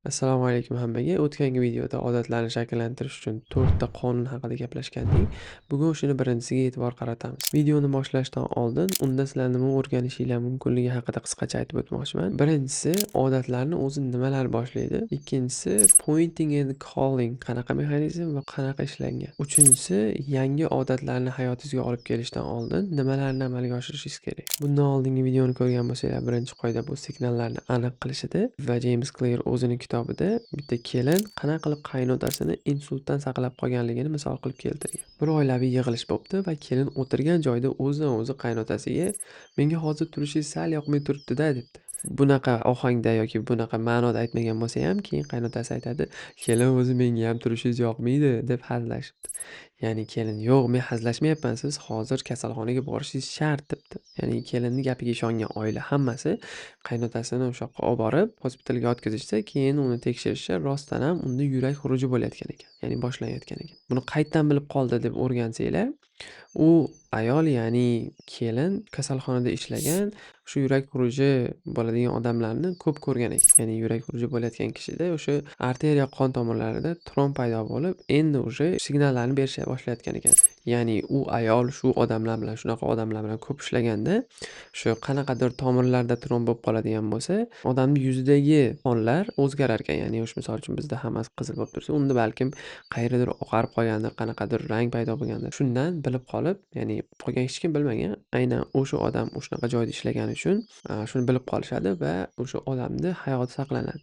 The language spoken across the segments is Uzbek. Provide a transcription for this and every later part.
Assalomu alaykum hammaga. O'tgangi videoda odatlarni shakllantirish uchun 4 ta qonun haqida gaplashgandik. Bugun shuni birinchisiga e'tibor qaratamiz. Videoni boshlashdan oldin unda sizlar nima o'rganishinglar mumkinligi haqida qisqacha aytib o'tmoqchiman. Birinchisi, odatlarni o'zi nimalar boshlaydi? Ikkinchisi, pointing and calling qanaqa mexanizm va qanaqa ishlangan? Uchinchisi, yangi odatlarni hayotingizga olib kelishdan oldin nimalarni amalga oshirishingiz kerak? Bundan oldingi videoni ko'rgan bo'lsanglar, birinchi qoida bu signallarni aniq qilish edi va James Clear o'zini kitobida bitta kelin qanaqa qilib qaynotasini insultdan saqlab qolganligini misol qilib keltirgan. Bir oilaviy yig'ilish bo'pti va kelin o'tirgan joyida o'zidan o'zi qaynotasiga "Menga hozir turishingiz sal yoqmay turibdi-da" debdi. Bunaqa ohangda yoki bunaqa ma'noda aytmagan bo'lsa ham, keyin qaynotasi aytadi: "Kelin, o'zi menga ham turishingiz yoqmaydi" deb hazillashibdi. Ya'ni kelin: "Yo'q, men hazillashmayapman, siz hozir kasalxonaga borishingiz shart" debdi. Ya'ni kelinni gapiga ishongan oila hammasi qaynotasini o'sha yoqqa olib borib, hospitalga yotqizishsa, keyin uni tekshirishsa, rostdan ham unda yurak xuruji bo'layotgan ekan, ya'ni boshlanayotgan ekan. Buni qayerdan bilib qoldi deb o'rgansanglar, u ayol, ya'ni kelin kasalxonada ishlagan, shu yurak xuruji bo'ladigan odamlarni ko'p ko'rgan ekan. Ya'ni yurak xuruji bo'layotgan kishida o'sha arteriya qon tomirlarida tromb paydo bo'lib, endi уже signallarni berisha boshlayotgan ekan. Ya'ni u ayol shu odamlar bilan, shunaqa odamlar bilan ko'p ishlaganda, shu qanaqadir tomirlarda tromb bo'lib qoladigan bo'lsa, odamni yuzidagi qonlar o'zgarar ekan. Ya'ni o'sha, misol uchun, bizda hammasi qizil bo'lib tursa, unda balkim qayerdadir oqarib qolgandir, qanaqadir rang paydo bo'lgandir. Shundan bilib qolib, ya'ni qolgan hech kim bilmagan, aynan o'sha odam o'shanaqa joyda ishlagani uchun shuni bilib qolishadi va o'sha odamni hayoti saqlanadi.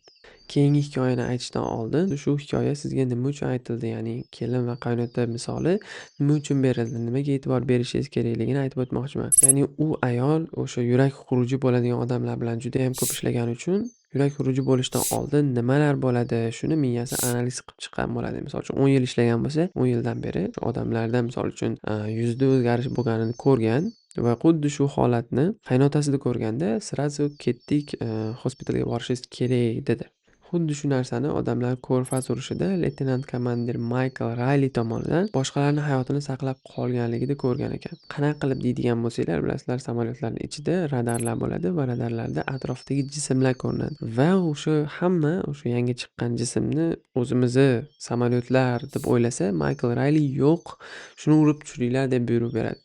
Keyingi hikoyani aytishdan oldin shu hikoya sizga nima uchun aytildi, ya'ni kelin va qaynota misoli nima uchun berildi, nimaga e'tibor berishingiz kerakligini aytib o'tmoqchiman. Ya'ni u ayol o'sha yurak xuruji bo'ladigan odamlar bilan judayam ko'p ishlagani uchun yurak xuruji bo'lishdan oldin nimalar bo'ladi, shuni miyasi analiz qilib chiqqan bo'ladi. Misol uchun, 10 yil ishlagan bo'lsa, 10 yildan beri shu odamlarda, misol uchun, yuzida o'zgarish bo'lganini ko'rgan va xuddi shu holatni qaynotasida ko'rganda, сразу "Ketdik, hospitalga borishingiz kerak" dedi. Xuddi shu narsani odamlar Ko'rfaz urushida leytenant komandir Maykl Rayli tomonidan boshqalarni hayotini saqlab qolganligida ko'rgan ekan. Qanaqa qilib deydigan bo'lsanglar, bilasizlar, samolyotlarning ichida radarlar bo'ladi va radarlarda atrofdagi jismlar ko'rinadi va o'sha hamma o'sha yangi chiqqan jismni o'zimizni samolyotlar deb o'ylasa, Maykl Rayli "Yo'q, shuni urib tushiringlar" deb buyruq beradi.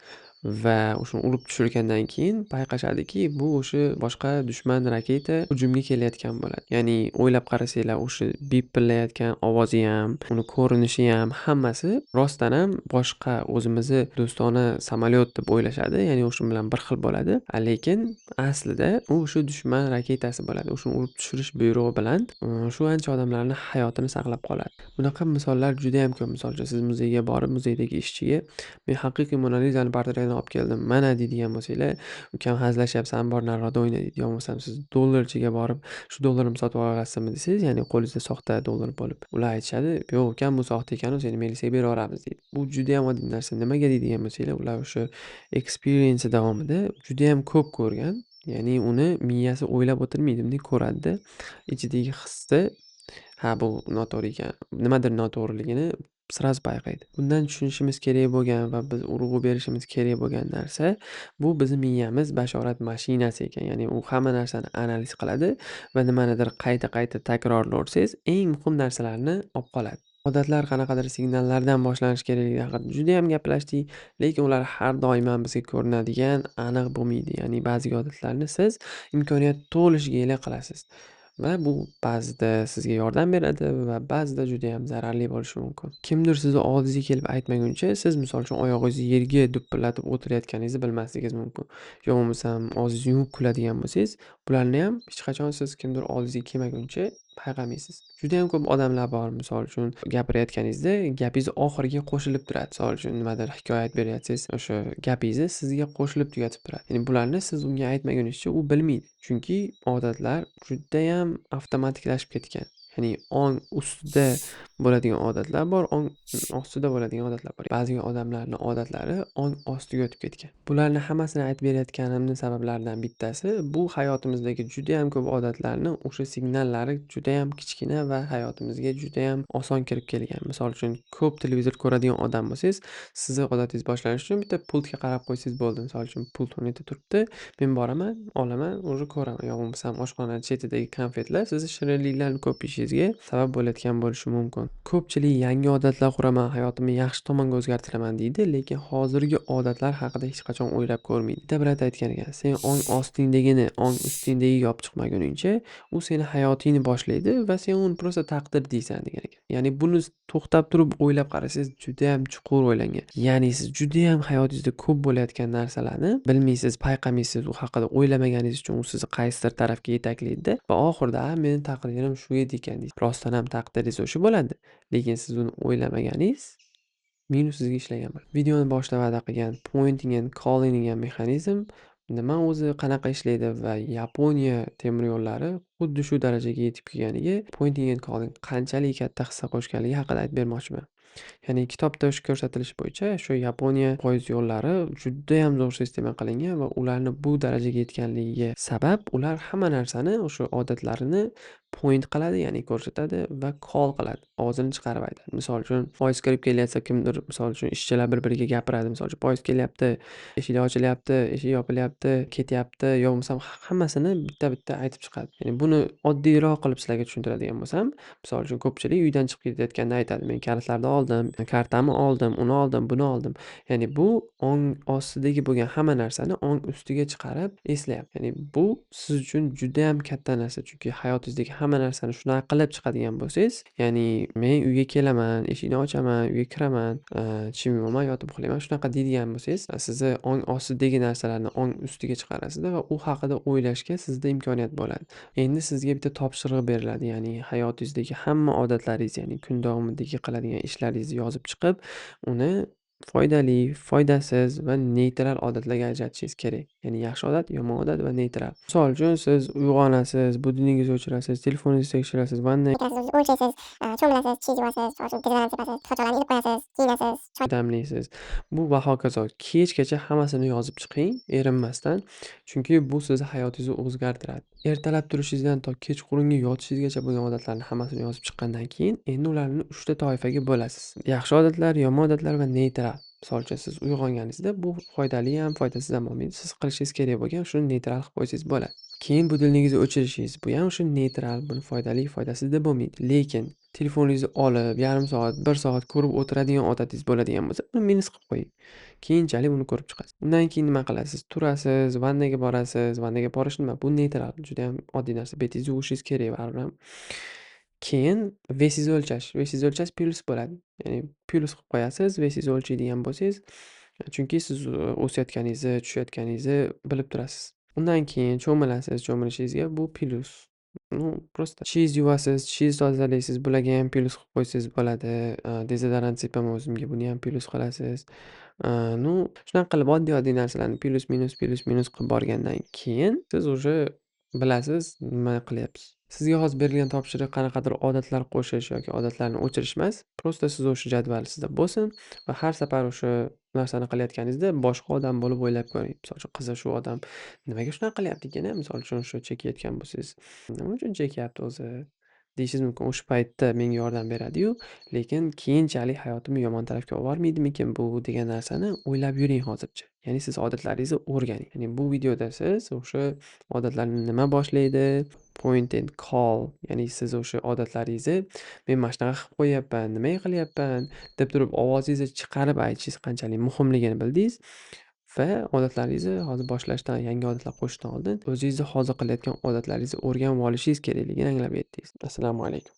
Va o'shani urib tushirgandan keyin payqashadiki, bu o'sha boshqa dushman raketa hujumga kelayotgan bo'ladi. Ya'ni o'ylab qarasanglar, o'sha bipillayotgan ovozi ham, uni ko'rinishi ham, hammasi rostdan ham boshqa o'zimizni do'stona samolyot deb o'ylashadi, ya'ni o'sha bilan bir xil bo'ladi. Lekin aslida u o'sha dushman raketasi bo'ladi. O'shani urib tushirish buyrug'i bilan shu ancha odamlarni hayotini saqlab qoladi. Bunaqa misollar judayam ko'p. Misol uchun, siz muzeyga borib, muzeydagi ishchiga "Men haqiqiy Mona Lizani portretini olib keldim, mana" deydigan bo'lsanglar, "Ukam, hazillashyapsan, bor, nariroqda o'yna" deydi. Yo bo'lmasam siz dollarchiga borib, "Shu dollarimni sotib olasizmi?" desangiz, ya'ni qo'lingizda soxta dollar bo'lib, ular aytishadi: "Yo'q, ukam, bu soxta ekan, seni militsiyaga beraveramiz" deydi. Bu judayam oddiy narsa. Nimaga deydigan bo'lsanglar, ular o'sha experience davomida judayam ko'p ko'rgan. Ya'ni uni miyasi o'ylab o'tirmaydi, bunday ko'radida, ichidagi hissi, ha, bu noto'g'ri ekan, nimadir noto'g'riligini сразу payqaydi. Bundan tushunishimiz kerak bo'lgan va biz urg'u berishimiz kerak bo'lgan narsa, bu bizni miyamiz bashorat mashinasi ekan. Ya'ni u hamma narsani analiz qiladi va nimanidir qayta-qayta takrorlaversangiz, eng muhim narsalarni olib qoladi. Odatlar qanaqadir signallardan boshlanishi kerakligi haqida judayam gaplashdik, lekin ular har doim ham bizga ko'rinadigan, aniq bo'lmaydi. Ya'ni ba'zi odatlarni siz imkoniyat to'lishiga qilasiz va bu ba'zida sizga yordam beradi va ba'zida judayam zararli bo'lishi mumkin. Kimdir sizni oldingizga kelib aytmaguncha, siz, misol uchun, oyog'ingizni yerga dupillatib o'tirayotganingizni bilmasligingiz mumkin. Yo bo'lmasam og'zingizni yumib kuladigan bo'lsangiz, bularni ham hech qachon siz kimdir oldingizga kelmaguncha payqamaysiz. Judayam ko'p odamlar bor, misol uchun, gapirayotganingizda gapingiz oxiriga qo'shilib turadi. Misol uchun, nimadir hikoya aytib beryapsangiz, o'sha gapingizni sizga qo'shilib tugatib turadi. Ya'ni bularni siz unga aytmagunizcha u bilmaydi. Chunki odatlar judayam avtomatiklashib ketgan. Ya'ni ong ustida bo'ladigan odatlar bor, ong ostida bo'ladigan odatlar bor. Ba'zi odamlarni odatlari ong ostiga o'tib ketgan. Bularni hammasini aytib berayotganimni sabablaridan bittasi, bu hayotimizdagi judayam ko'p odatlarni o'sha signallari judayam kichkina va hayotimizga judayam oson kirib kelgan. Misol uchun, ko'p televizor ko'radigan odam bo'lsangiz, sizni odatingiz boshlanishi uchun bitta pultga qarab qo'ysangiz bo'ldi. Misol uchun, pult o'rnida turibdi, men boraman, olaman, уже ko'raman. Yo bo'lmasam oshxona chetidagi konfetlar sizni shirinliklarni ko'p yeyishingizga bo'lishingizga sabab bo'layotgan bo'lishi mumkin. Ko'pchilik yangi odatlar quraman, hayotimni yaxshi tomonga o'zgartiraman deydi, lekin hozirgi odatlar haqida hech qachon o'ylab ko'rmaydi. Bitta brat aytgan ekan, sen ong ostingdagini ong ustingdagiga olib chiqmaguningcha, u seni hayotingni boshlaydi va sen uni просто taqdir deysan degan ekan. Ya'ni buni to'xtab turib o'ylab qarasangiz juda ham chuqur o'ylangan. Ya'ni siz juda ham hayotingizda ko'p bo'layotgan narsalarni bilmaysiz, payqamaysiz, u haqida o'ylamaganingiz uchun u sizni qaysidir tarafga yetaklaydi va oxirida meni taqdirim shu edi ekan deysiz. Rostdan ham taqdiringiz o'sha bo'ladi, lekin siz uni o'ylamaganingiz minus sizga ishlagan bo'ladi. Videoni boshida va'da qilgan pointing and calling degan mexanizm nima o'zi, qanaqa ishlaydi va Yaponiya temir yo'llari xuddi shu darajaga yetib kelganiga pointing and calling qanchalik katta hissa qo'shganligi haqida aytib bermoqchiman. Ya'ni kitobda shu ko'rsatilishi bo'yicha shu Yaponiya poyezd yo'llari juda ham zo'r sistema qilingan va ularni bu darajaga yetganligiga sabab ular hamma narsani o'sha odatlarini point qiladi, ya'ni ko'rsatadi va call qiladi, ovozini chiqarib aytadi. Misol uchun poyezd kirib kelyapsa kimdir, misol uchun ishchilar bir-biriga gapiradi. Misol uchun poyezd kelyapti, eshiklar ochilyapti, eshik yopilyapti, ketyapti, yo bo'lmasam hammasini bitta-bitta aytib chiqadi. Ya'ni buni oddiyroq qilib sizlarga tushuntiradigan bo'lsam, misol uchun ko'pchilik uydan chiqib ketayotganda aytadi, men kalitlarni oldim, kartamni oldim, uni oldim, buni oldim. Ya'ni bu ong ostidagi bo'lgan hamma narsani ong ustiga chiqarib eslayapti. Ya'ni bu siz uchun juda ham katta narsa, chunki hayotingizdagi hamma narsani shunaqa qilib chiqadigan bo'lsangiz, ya'ni men uyga kelaman, eshikni ochaman, uyga kiraman, tishimni yuvaman, yotib uxlayman, shunaqa deydigan bo'lsangiz, sizni ong ostidagi narsalarni ong ustiga chiqarasizda va u haqida o'ylashga sizda imkoniyat bo'ladi. Endi sizga bitta topshiriq beriladi, ya'ni hayotingizdagi hamma odatlaringiz, ya'ni kun davomidagi qiladigan ishlaringizni yozib chiqib, uni foydali, foydasiz va neytral odatlarga ajratishingiz kerak. Ya'ni yaxshi odat, yomon odat va neytral. Misol uchun siz uyg'onasiz, budilnigingizni o'chirasiz, telefoningizni tekshirasiz, vanna o'lchaysiz, cho'milasiz, tishingizni yuvasiz, misol uchun dezodorant sepasiz, sochlarni ilib qo'yasiz, kiyinasiz, choy damlaysiz. Bu va hokazo. Kechgacha hammasini yozib chiqing, erinmasdan, chunki bu sizni hayotingizni o'zgartiradi. Ertalab turishingizdan to kechqurungi yotishingizgacha bo'lgan odatlarni hammasini yozib chiqqandan keyin endi ularni 3 ta toifaga bo'lasiz. Yaxshi odatlar, yomon odatlar va neytral. Misol uchun siz uyg'onganingizda bu foydali ham, foydasiz ham bo'lmaydi. Siz qilishingiz kerak bo'lgan shuni neytral qilib qo'ysangiz bo'ladi. Keyin budilnigingizni o'chirishingiz, bu ham o'sha neytral, buni foydali, foydasiz deb bo'lmaydi. Lekin telefoningizni olib, yarim soat, 1 soat ko'rib o'tiradigan odatingiz bo'ladigan bo'lsa, uni minus qilib qo'ying. Keyinchalik uni ko'rib chiqasiz. Undan keyin nima qilasiz? Turasiz, vannaga borasiz. Vannaga borish nima? Bu neytral, juda ham oddiy narsa. Betingizni yuvishingiz kerak baribir ham. Keyin vesingizni o'lchash. Vesingizni o'lchash plyus bo'ladi. Ya'ni plyus qilib qo'yasiz, vesingizni o'lchaydigan bo'lsangiz, chunki siz o'sayotganingizni, tushayotganingizni bilib turasiz. Undan keyin cho'milasiz, cho'milishingizga bu plyus. Ну, просто tishingizni yuvasiz, tishingizni tozalaysiz, bularga ham plyus qilib qo'ysangiz bo'ladi. Dezodorant sepaman o'zimga, buni ham plyus qilasiz. Ну, shunaqa qilib oddiy-oddiy narsalarni plyus, minus, plyus, minus qilib borgandan keyin siz уже bilasiz nima qilyapsiz. Sizga hozir berilgan topshiriq qanaqadir odatlar qo'shish yoki odatlarni o'chirish emas. Просто siz o'sha jadval sizda bo'lsin va har safar o'sha narsani qilayotganingizda boshqa odam bo'lib o'ylab ko'ring. Misol uchun, qizi shu odam nimaga shunaqa qilyapti ekan, a? Misol uchun, shu chekayotgan bo'lsangiz, nima uchun chekyapti o'zi deyishingiz mumkin. O'sha paytda menga yordam beradi-yu, lekin keyinchalik hayotimni yomon tarafga olib bormaydimikin bu degan narsani o'ylab yuring hozircha. Ya'ni siz odatlaringizni o'rganing. Ya'ni bu videoda siz o'sha odatlarni nima boshlaydi, point and call, ya'ni siz o'sha odatlaringizni men mana shunaqa qilib qo'yapman, nimaga qilyapman deb turib ovozingizni chiqarib aytishingiz qanchalik muhimligini bildingiz va odatlaringizni hozir boshlashdan, yangi odatlar qo'shishdan oldin o'zingizni hozir qilayotgan odatlaringizni o'rganib olishingiz kerakligini anglab yetdingiz. Assalomu alaykum.